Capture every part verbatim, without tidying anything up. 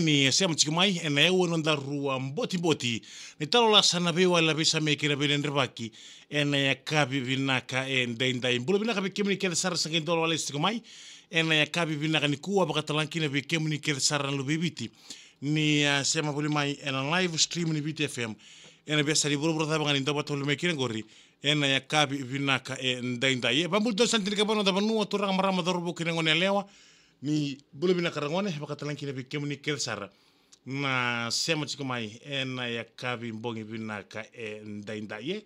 Ni sema tiko mai ena yaua ni nodaru botiboti, ni talo lasa na veiwali, na veisamei kei na veidredrevaki ena yakavi vinaka edaidai. Bula vinaka vei kemuni kece sara sa qai dolava lesu tiko mai ena yakavi vinaka nikua, vakatalega kina vei kemuni kece sara na luve i Viti ni, ah, sema voli mai ena live stream ni Viti F M ena veiyasana ni vuravura cava ga ni dau vakatavulici mai kina qori ena yakavi vinaka edaidai. E vakabula tale sara ni tinikava na noda vanua, turaga, marama, cauravou kei na gone yalewa. Ni bula vinaka ragone, vakatalega kina vei kemuni kece sara na sema tiko mai ena yakavi bogi vinaka edaidai. E,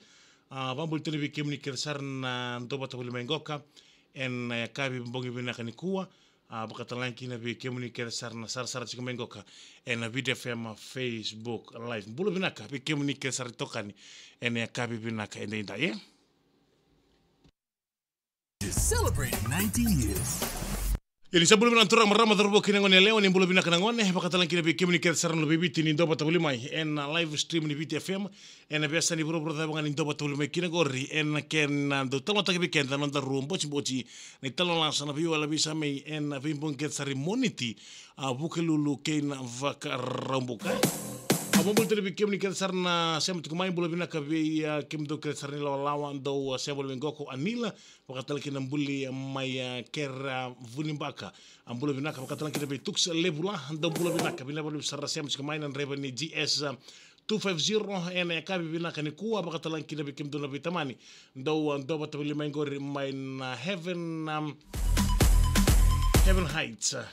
ah, vakabula tale vei kemuni kece sara na dau vakatavulici mai qoka ena yakavi bogi vinaka nikua. Ah, vakatalega kina vei kemuni kece sara na sarasara tiko mai qoka ena Viti F M Facebook Live. Bula vinaka vei kemuni kece sara itokani ena yakavi vinaka edaidai. E, celebrating ninety years. Ia ni sa bula vinaka na turaga, marama, cauravou kei na gone yalewa, ni bula vinaka na gone, vakatalega kina vei kemuni kece sara na luve i Viti ni dau vakatavulici mai ena live stream ni Viti F M ena veiyasana ni vuravura cava ga ni dau vakatavulici mai kina qori, ena kena dau talanoataki vei keda na nodaru botiboti, na italanoa lasa, na veiwali, na veisamei ena veibogi kece sara i Moniti, a, Vukelulu kei na Vakaraubuka. A, vakabula tale vei kemuni kece sara na sema tiko mai, bula vinaka vei, a, kemudou kece sara na ilawalawa dou, a, sema voli mai qoka, o Anila, vakatalega kina Buli mai, a, Kera, a, Vunibaka. A, bula vinaka, vakatalega kina vei Tuks Levula, dou bula vinaka, vinaka vakalevu sara na sema tiko mai, na draiva ni G S, a, two five zero ena yakavi vinaka nikua, vakatalega kina vei kemudou na veitamani dou, a, dau vakatavulici mai qori mai na Heaven, um, Heaven Heights, a,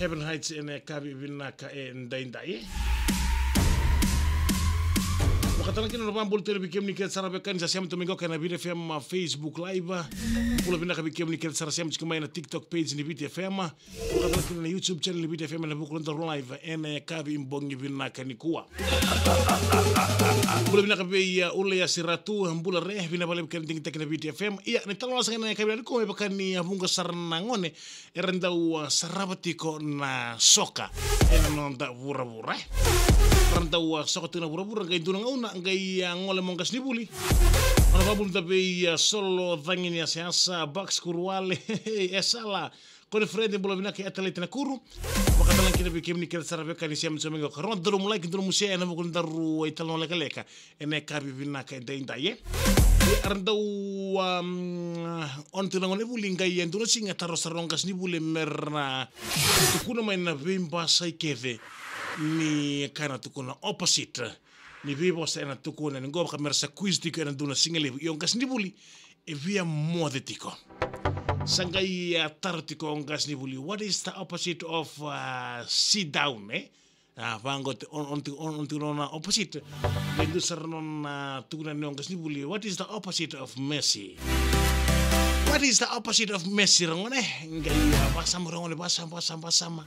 Heaven Heights ena yakavi vinaka edaidai. Vakatalega kina na vakabula tale vei kemuni kece sara vei keda sa sema tu mai qoka ena Viti F M Facebook Live. Bula vinaka vei kemuni kece sara sema tiko mai na TikTok page ni Viti F M. Vakatalega kina na YouTube channel ni Viti F M ena vuku ni nodaru live ena yakavi bogi vinaka nikua. Bula vinaka vei, a, Ule Yasi Ratu, bula re, vinaka vakalevu kina digitaki na Viti F M. Ia, na italanoa lasa ena yakavi nikua me vaka ni, a, vuqa sara na gone era dau, a, sarava tiko na soka ena noda vuravura. Era dau, a, soka tiko na vuravura, qai dua na gauna qai, a, gole mai o qasenivuli. Au na vakabula vei, a, Solo Cagi ni Yasayasa, Bucks Kuruwale, e sala, Kone Fred, bula vinaka e Adelaide Nakuru. Vakatalega kina vei kemuni kece sara vei keda ni sema tiko mai qoka. Rogoca na dau like, dau share ena vuku ni nodaru italanoa lekaleka ena yakavi vinaka edaidai, e. Ia, era dau, um, on tiko na gonevuli, qai e dua na siga e taro sara o qasenivuli me ra tukuna mai na veibasai kece ni ka ena tukuna opposite ni veivosa ena tukuna yani qo, vaka me ra sa quiz tiko ena dua na sigalevu. Ia o qasenivuli e via moce tiko. Sa qai, a, taro tiko o qasenivuli, what is the opposite of, a, sit down, e? A, vaqo tiko, on, on tiko, on, on tiko na nona opposite. Qai dua sara na nona, a, tukuna yani o qasenivuli, what is the opposite of mercy? What is the opposite of mercy, ragone? Qai, a, vakasama ragone, vakasama, vakasama, vakasama.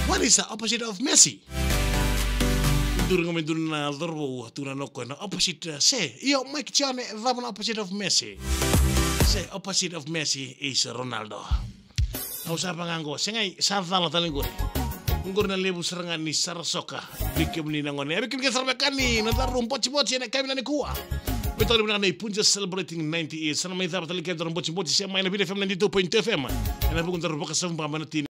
What is the opposite of mercy? Duri ga mai dua na cauravou, tukuna o koya na opposite, a, se. Io, Mike John, e cava na opposite of Messi? Se, opposite of Messi is Ronaldo. Au sa vaqo, se qai sa cala tale qori. Qori na levu sara ga ni sara soka vei kemuni na gone. Vei kemuni kece sara vei keda ni nodaru botiboti ena yakavi nikua. Vei tale vinaka na iPunjas celebrating ninety years. Sa na mai cava tale kina nodaru botiboti se mai na Viti F M ninety-two point two F M. Ena vuku ni nodaru vakasavubaba na T